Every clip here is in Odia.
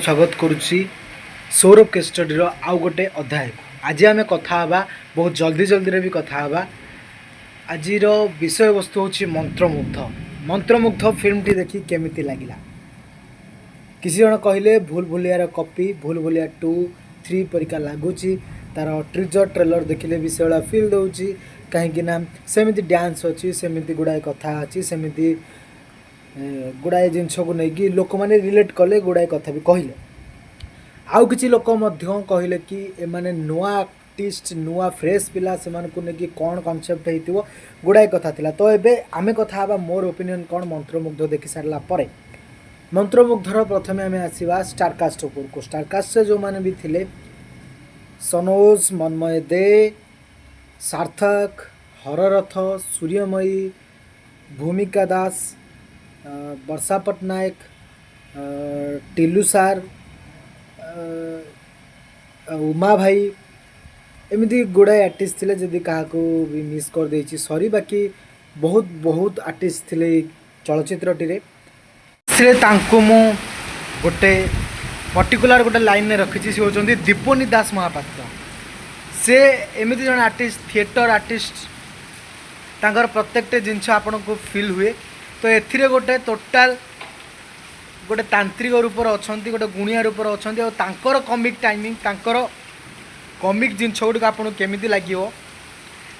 ସ୍ୱାଗତ କରୁଛି ସୌରଭ କେସ୍ ଷ୍ଟଡ଼ିର ଆଉ ଗୋଟେ ଅଧ୍ୟାୟକୁ। ଆଜି ଆମେ କଥା ହେବା, ବହୁତ ଜଲ୍ଦି ଜଲ୍ଦିରେ ବି କଥା ହେବା। ଆଜିର ବିଷୟବସ୍ତୁ ହେଉଛି ମନ୍ତ୍ରମୁଗ୍ଧ। ମନ୍ତ୍ରମୁଗ୍ଧ ଫିଲ୍ମଟି ଦେଖି କେମିତି ଲାଗିଲା? କିଛି ଜଣ କହିଲେ ଭୁଲ ଭୁଲିଆର କପି, ଭୁଲ ଭୁଲିଆ 2 3 ପରିକା ଲାଗୁଛି। ତା'ର ଟ୍ରିଜର ଟ୍ରେଲର ଦେଖିଲେ ବି ସେଭଳିଆ ଫିଲ୍ ଦେଉଛି, କାହିଁକି ନା ସେମିତି ଡ୍ୟାନ୍ସ ଅଛି, ସେମିତି ଗୁଡ଼ାଏ କଥା ଅଛି, ସେମିତି ଗୁଡ଼ାଏ ଜିନିଷକୁ ନେଇକି ଲୋକମାନେ ରିଲେଟ୍ କଲେ, ଗୁଡ଼ାଏ କଥା ବି କହିଲେ। ଆଉ କିଛି ଲୋକ ମଧ୍ୟ କହିଲେ କି ଏମାନେ ନୂଆ ଆର୍ଟିଷ୍ଟ, ନୂଆ ଫ୍ରେଶ୍ ପିଲା, ସେମାନଙ୍କୁ ନେଇକି କ'ଣ କନସେପ୍ଟ ହେଇଥିବ, ଗୁଡ଼ାଏ କଥା ଥିଲା। ତ ଏବେ ଆମେ କଥା ହେବା ମୋର ଓପିନିଅନ୍ କ'ଣ ମନ୍ତ୍ରମୁଗ୍ଧ ଦେଖି ସାରିଲା ପରେ। ମନ୍ତ୍ରମୁଗ୍ଧର ପ୍ରଥମେ ଆମେ ଆସିବା ଷ୍ଟାରକାଷ୍ଟ ଉପରକୁ। ଷ୍ଟାରକାଷ୍ଟରେ ଯେଉଁମାନେ ବି ଥିଲେ, ସନୋଜ, ମନ୍ମୟ ଦେ, ସାର୍ଥକ, ହରରଥ, ସୂର୍ଯ୍ୟମୟୀ, ଭୂମିକା ଦାସ, ବର୍ଷା ପଟ୍ଟନାୟକ, ଟିଲୁ ସାର୍, ଉମା ଭାଇ, ଏମିତି ଗୁଡ଼ାଏ ଆର୍ଟିଷ୍ଟ ଥିଲେ। ଯଦି କାହାକୁ ବି ମିସ୍ କରିଦେଇଛି, ସରି। ବାକି ବହୁତ ବହୁତ ଆର୍ଟିଷ୍ଟ ଥିଲେ ଏଇ ଚଳଚ୍ଚିତ୍ରଟିରେ। ସେ ତାଙ୍କୁ ମୁଁ ଗୋଟେ ପର୍ଟିକୁଲାର ଗୋଟେ ଲାଇନ୍ରେ ରଖିଛି। ସେ ହେଉଛନ୍ତି ଦୀପନି ଦାସ ମହାପାତ୍ର। ସେ ଏମିତି ଜଣେ ଆର୍ଟିଷ୍ଟ, ଥିଏଟର ଆର୍ଟିଷ୍ଟ, ତାଙ୍କର ପ୍ରତ୍ୟେକଟି ଜିନିଷ ଆପଣଙ୍କୁ ଫିଲ୍ ହୁଏ। ତ ଏଥିରେ ଗୋଟେ ଟୋଟାଲ ଗୋଟେ ତାନ୍ତ୍ରିକ ରୂପରେ ଅଛନ୍ତି, ଗୋଟେ ଗୁଣିଆ ରୂପରେ ଅଛନ୍ତି। ଆଉ ତାଙ୍କର କମିକ୍ ଟାଇମିଂ, ତାଙ୍କର କମିକ୍ ଜିନିଷ ଗୁଡ଼ିକ ଆପଣଙ୍କୁ କେମିତି ଲାଗିବ,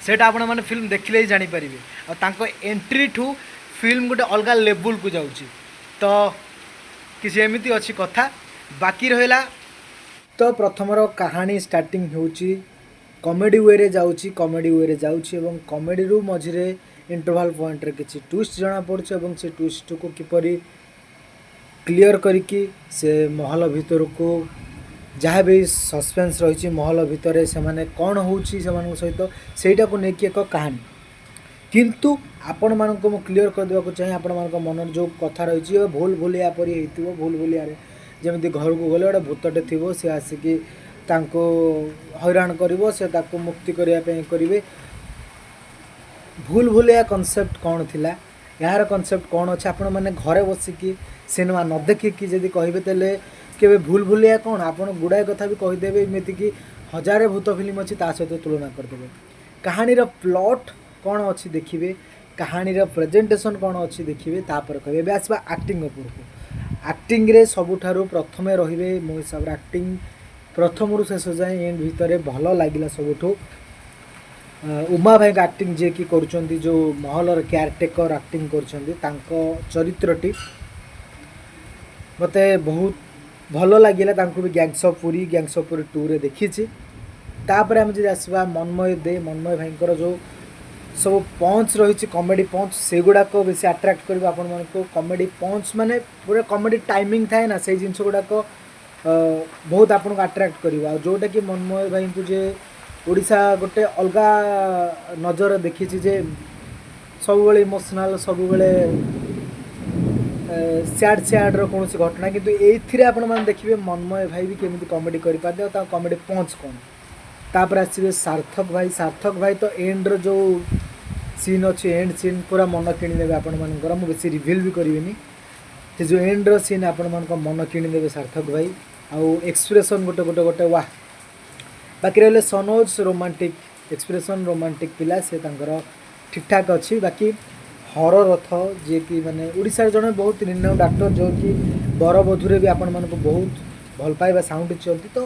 ସେଇଟା ଆପଣମାନେ ଫିଲ୍ମ ଦେଖିଲେ ହିଁ ଜାଣିପାରିବେ। ଆଉ ତାଙ୍କ ଏଣ୍ଟ୍ରିଠୁ ଫିଲ୍ମ ଗୋଟେ ଅଲଗା ଲେବୁଲକୁ ଯାଉଛି। ତ କିଛି ଏମିତି ଅଛି କଥା। ବାକି ରହିଲା ତ ପ୍ରଥମର କାହାଣୀ ଷ୍ଟାର୍ଟିଂ ହେଉଛି କମେଡ଼ି ୱେରେ ଯାଉଛି, କମେଡ଼ି ୱେରେ ଯାଉଛି ଏବଂ କମେଡ଼ିରୁ ମଝିରେ ଇଣ୍ଟରଭାଲ୍ ପଏଣ୍ଟରେ କିଛି ଟୁଇଷ୍ଟ ଜଣାପଡ଼ୁଛି ଏବଂ ସେ ଟୁଇଷ୍ଟକୁ କିପରି କ୍ଲିଅର୍ କରିକି ସେ ମହଲ ଭିତରକୁ ଯାହା ବି ସସ୍ପେନ୍ସ ରହିଛି, ମହଲ ଭିତରେ ସେମାନେ କ'ଣ ହେଉଛି ସେମାନଙ୍କ ସହିତ, ସେଇଟାକୁ ନେଇକି ଏକ କାହାଣୀ। କିନ୍ତୁ ଆପଣମାନଙ୍କୁ ମୁଁ କ୍ଲିଅର୍ କରିଦେବାକୁ ଚାହେଁ, ଆପଣମାନଙ୍କ ମନରେ ଯେଉଁ କଥା ରହିଛି, ଏ ଭୁଲ ଭୁଲିଆ ପରି ହେଇଥିବ। ଭୁଲ ଭୁଲିଆରେ ଯେମିତି ଘରକୁ ଗଲେ ଗୋଟେ ଭୂତଟେ ଥିବ, ସେ ଆସିକି ତାଙ୍କୁ ହଇରାଣ କରିବ, ସେ ତାକୁ ମୁକ୍ତି କରିବା ପାଇଁ କରିବେ। ଭୁଲ ଭୁଲିଆ କନସେପ୍ଟ କ'ଣ ଥିଲା, ଏହାର କନସେପ୍ଟ କ'ଣ ଅଛି, ଆପଣମାନେ ଘରେ ବସିକି ସିନେମା ନ ଦେଖିକି ଯଦି କହିବେ, ତାହେଲେ କେବେ ଭୁଲ ଭୁଲିଆ କ'ଣ, ଆପଣ ଗୁଡ଼ାଏ କଥା ବି କହିଦେବେ। ଏମିତିକି ହଜାରେ ଭୂତ ଫିଲ୍ମ ଅଛି, ତା ସହିତ ତୁଳନା କରିଦେବେ। କାହାଣୀର ପ୍ଲଟ୍ କ'ଣ ଅଛି ଦେଖିବେ, କାହାଣୀର ପ୍ରେଜେଣ୍ଟେସନ୍ କ'ଣ ଅଛି ଦେଖିବେ, ତାପରେ କହିବେ। ଏବେ ଆସିବା ଆକ୍ଟିଂ ଉପରକୁ। ଆକ୍ଟିଂରେ ସବୁଠାରୁ ପ୍ରଥମେ ରହିବେ, ମୋ ହିସାବରେ ଆକ୍ଟିଂ ପ୍ରଥମରୁ ଶେଷ ଯାଏଁ ଏଣ୍ଡ ଭିତରେ ଭଲ ଲାଗିଲା ସବୁଠୁ ଉମା ଭାଇଙ୍କ ଆକ୍ଟିଂ, ଯିଏକି କରୁଛନ୍ତି ଯେଉଁ ମହଲର କେୟାରଟେକର ଆକ୍ଟିଂ କରୁଛନ୍ତି, ତାଙ୍କ ଚରିତ୍ରଟି ମୋତେ ବହୁତ ଭଲ ଲାଗିଲା। ତାଙ୍କୁ ବି gangs of Puri, gangs of Puri 2ରେ ଦେଖିଛି। ତାପରେ ଆମେ ଯଦି ଆସିବା ମନ୍ମୟ ଦେ, ମନ୍ମୟ ଭାଇଙ୍କର ଯେଉଁ ସବୁ ପଞ୍ଚ ରହିଛି, କମେଡ଼ି ପଞ୍ଚ, ସେଗୁଡ଼ାକ ବେଶୀ ଆଟ୍ରାକ୍ଟ କରିବ ଆପଣମାନଙ୍କୁ। କମେଡ଼ି ପଞ୍ଚ ମାନେ ପୁରା କମେଡ଼ି ଟାଇମିଂ ଥାଏ ନା, ସେଇ ଜିନିଷ ଗୁଡ଼ାକ ବହୁତ ଆପଣଙ୍କୁ ଆଟ୍ରାକ୍ଟ କରିବ। ଆଉ ଯେଉଁଟାକି ମନ୍ମୟ ଭାଇଙ୍କୁ ଯେ ଓଡ଼ିଶା ଗୋଟେ ଅଲଗା ନଜର ଦେଖିଛି ଯେ ସବୁବେଳେ ଇମୋସନାଲ୍, ସବୁବେଳେ ସ୍ୟାଡ଼ ସ୍ୟାଡ଼ର କୌଣସି ଘଟଣା, କିନ୍ତୁ ଏଇଥିରେ ଆପଣମାନେ ଦେଖିବେ ମନ୍ମୟ ଭାଇ ବି କେମିତି କମେଡ଼ି କରିପାରନ୍ତି ଆଉ ତାଙ୍କ କମେଡ଼ି ପଞ୍ଚ କ'ଣ। ତାପରେ ଆସିବେ ସାର୍ଥକ ଭାଇ। ସାର୍ଥକ ଭାଇ ତ ଏଣ୍ଡର ଯେଉଁ ସିନ୍ ଅଛି, ଏଣ୍ଡ ସିନ୍ ପୁରା ମନ କିଣିନେବେ ଆପଣମାନଙ୍କର। ମୁଁ ବେଶୀ ରିଭିଲ୍ ବି କରିବିନି। ସେ ଯେଉଁ ଏଣ୍ଡର ସିନ୍, ଆପଣମାନଙ୍କ ମନ କିଣିନେବେ ସାର୍ଥକ ଭାଇ। ଆଉ ଏକ୍ସପ୍ରେସନ୍ ଗୋଟେ ଗୋଟେ ଗୋଟେ ୱାହ। ବାକି ରହିଲେ ସନୋଜ, ରୋମାଣ୍ଟିକ୍ ଏକ୍ସପ୍ରେସନ୍, ରୋମାଣ୍ଟିକ୍ ପିଲା ସେ, ତାଙ୍କର ଠିକ୍ଠାକ୍ ଅଛି। ବାକି ହର ରଥ, ଯିଏକି ମାନେ ଓଡ଼ିଶାର ଜଣେ ବହୁତ ରିନାଉଣ୍ଡ ଆକ୍ଟର, ଯେଉଁକି ବରବଧୂରେ ବି ଆପଣମାନଙ୍କୁ ବହୁତ ଭଲ ପାଇବା ସାଉଣ୍ଡିଛନ୍ତି। ତ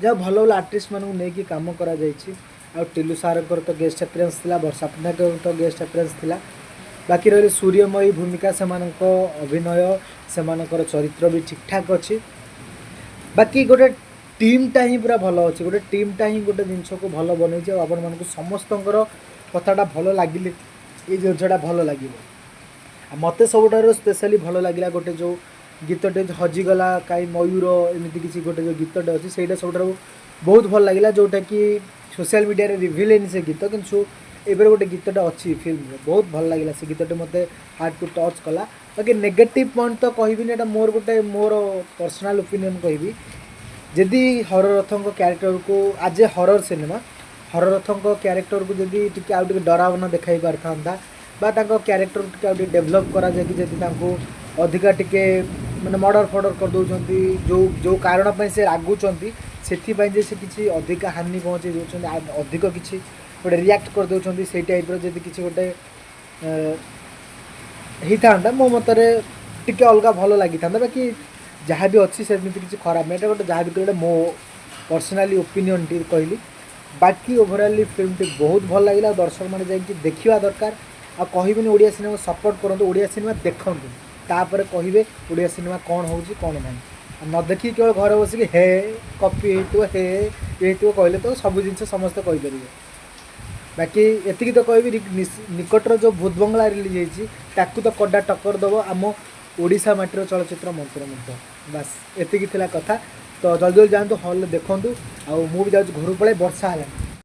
ଯାହା ଭଲ ଭଲ ଆର୍ଟିଷ୍ଟମାନଙ୍କୁ ନେଇକି କାମ କରାଯାଇଛି। ଆଉ ଟିଲୁ ସାର୍ଙ୍କର ତ ଗେଷ୍ଟ ଆପିୟରାନ୍ସ ଥିଲା, ବର୍ଷା ପଟ୍ଟନାୟକଙ୍କର ତ ଗେଷ୍ଟ ଆପିୟରାନ୍ସ ଥିଲା। ବାକି ରହିଲେ ସୂର୍ଯ୍ୟମୟୀ, ଭୂମିକା, ସେମାନଙ୍କ ଅଭିନୟ, ସେମାନଙ୍କର ଚରିତ୍ର ବି ଠିକ୍ଠାକ୍ ଅଛି। ବାକି ଗୋଟେ ଟିମ୍ଟା ହିଁ ପୁରା ଭଲ ଅଛି। ଗୋଟେ ଟିମ୍ଟା ହିଁ ଗୋଟେ ଜିନିଷକୁ ଭଲ ବନେଇଛି। ଆଉ ଆପଣମାନଙ୍କୁ ସମସ୍ତଙ୍କର କଥାଟା ଭଲ ଲାଗିଲେ ଏଇ ଜିନିଷଟା ଭଲ ଲାଗିବ। ଆଉ ମୋତେ ସବୁଠାରୁ ସ୍ପେଶାଲି ଭଲ ଲାଗିଲା ଗୋଟେ ଯେଉଁ ଗୀତଟେ ହଜିଗଲା କାଇଁ ମୟୂର, ଏମିତି କିଛି ଗୋଟେ ଯେଉଁ ଗୀତଟେ ଅଛି, ସେଇଟା ସବୁଠାରୁ ବହୁତ ଭଲ ଲାଗିଲା, ଯେଉଁଟାକି ସୋସିଆଲ ମିଡ଼ିଆରେ ରିଭିଲ୍ ହେଇନି ସେ ଗୀତ, କିନ୍ତୁ ଏବେ ଗୋଟେ ଗୀତଟା ଅଛି ଫିଲ୍ମରେ। ବହୁତ ଭଲ ଲାଗିଲା ସେ ଗୀତଟି, ମୋତେ ହାର୍ଟକୁ ଟଚ୍ କଲା। ବାକି ନେଗେଟିଭ୍ ପଏଣ୍ଟ ତ କହିବିନି, ଏଇଟା ମୋର ଗୋଟେ ମୋର ପର୍ସନାଲ୍ ଓପିନିଅନ୍ କହିବି। ଯଦି ହର ରଥଙ୍କ କ୍ୟାରେକ୍ଟରକୁ, ଆଜ୍ ଏ ହରର ସିନେମା, ହର ରଥଙ୍କ କ୍ୟାରେକ୍ଟରକୁ ଯଦି ଟିକେ ଆଉ ଟିକେ ଡରାବନା ଦେଖାଇ ପାରିଥାନ୍ତା ବା ତାଙ୍କ କ୍ୟାରେକ୍ଟର ଟିକେ ଆଉ ଟିକେ ଡେଭଲପ୍ କରାଯାଇକି ଯଦି ତାଙ୍କୁ ଅଧିକା ଟିକେ ମାନେ ମର୍ଡ଼ର ଫର୍ଡ଼ର କରିଦେଉଛନ୍ତି, ଯେଉଁ ଯେଉଁ କାରଣ ପାଇଁ ସେ ରାଗୁଛନ୍ତି, ସେଥିପାଇଁ ଯେ ସେ କିଛି ଅଧିକା ହାନି ପହଞ୍ଚେଇ ଦେଉଛନ୍ତି, ଅଧିକ କିଛି ଗୋଟେ ରିଆକ୍ଟ କରିଦେଉଛନ୍ତି, ସେଇ ଟାଇପ୍ର ଯଦି କିଛି ଗୋଟେ ହେଇଥାନ୍ତା, ମୋ ମତରେ ଟିକେ ଅଲଗା ଭଲ ଲାଗିଥାନ୍ତା। ବାକି ଯାହା ବି ଅଛି ସେମିତି କିଛି ଖରାପ ନାହିଁ। ଏଇଟା ଗୋଟେ ଯାହା ବି ଗୋଟେ ମୋ ପର୍ସନାଲି ଓପିନିଅନ୍ଟି କହିଲି। ବାକି ଓଭରାଲି ଫିଲ୍ମଟି ବହୁତ ଭଲ ଲାଗିଲା ଆଉ ଦର୍ଶକମାନେ ଯାଇକି ଦେଖିବା ଦରକାର। ଆଉ କହିବିନି, ଓଡ଼ିଆ ସିନେମାକୁ ସପୋର୍ଟ କରନ୍ତୁ, ଓଡ଼ିଆ ସିନେମା ଦେଖନ୍ତୁ, ତାପରେ କହିବେ ଓଡ଼ିଆ ସିନେମା କ'ଣ ହେଉଛି କ'ଣ ନାହିଁ। ଆଉ ନ ଦେଖିକି କେବଳ ଘରେ ବସିକି ହେ କପି ହେଇଥିବ, ହେ ଇଏ ହେଇଥିବ କହିଲେ ତ ସବୁ ଜିନିଷ ସମସ୍ତେ କହିପାରିବେ। ବାକି ଏତିକି ତ କହିବି, ନିକଟର ଯେଉଁ ଭୂତ ବଙ୍ଗଳା ରିଲିଜ୍ ହେଇଛି, ତାକୁ ତ କଡ଼ା ଟକ୍କର ଦେବ ଆମ ଓଡ଼ିଶା ମାଟିର ଚଳଚ୍ଚିତ୍ର ମନ୍ତ୍ରମୁଗ୍ଧ। ବାସ୍, ଏତିକି ଥିଲା କଥା। ତ ଜଲ୍ଦି ଜଲ୍ଦି ଯାଆନ୍ତୁ, ହଲ୍ରେ ଦେଖନ୍ତୁ। ଆଉ ମୁଁ ବି ଯାଉଛି ଘରକୁ ପଳାଇ, ବର୍ଷା ହେଲାଣି।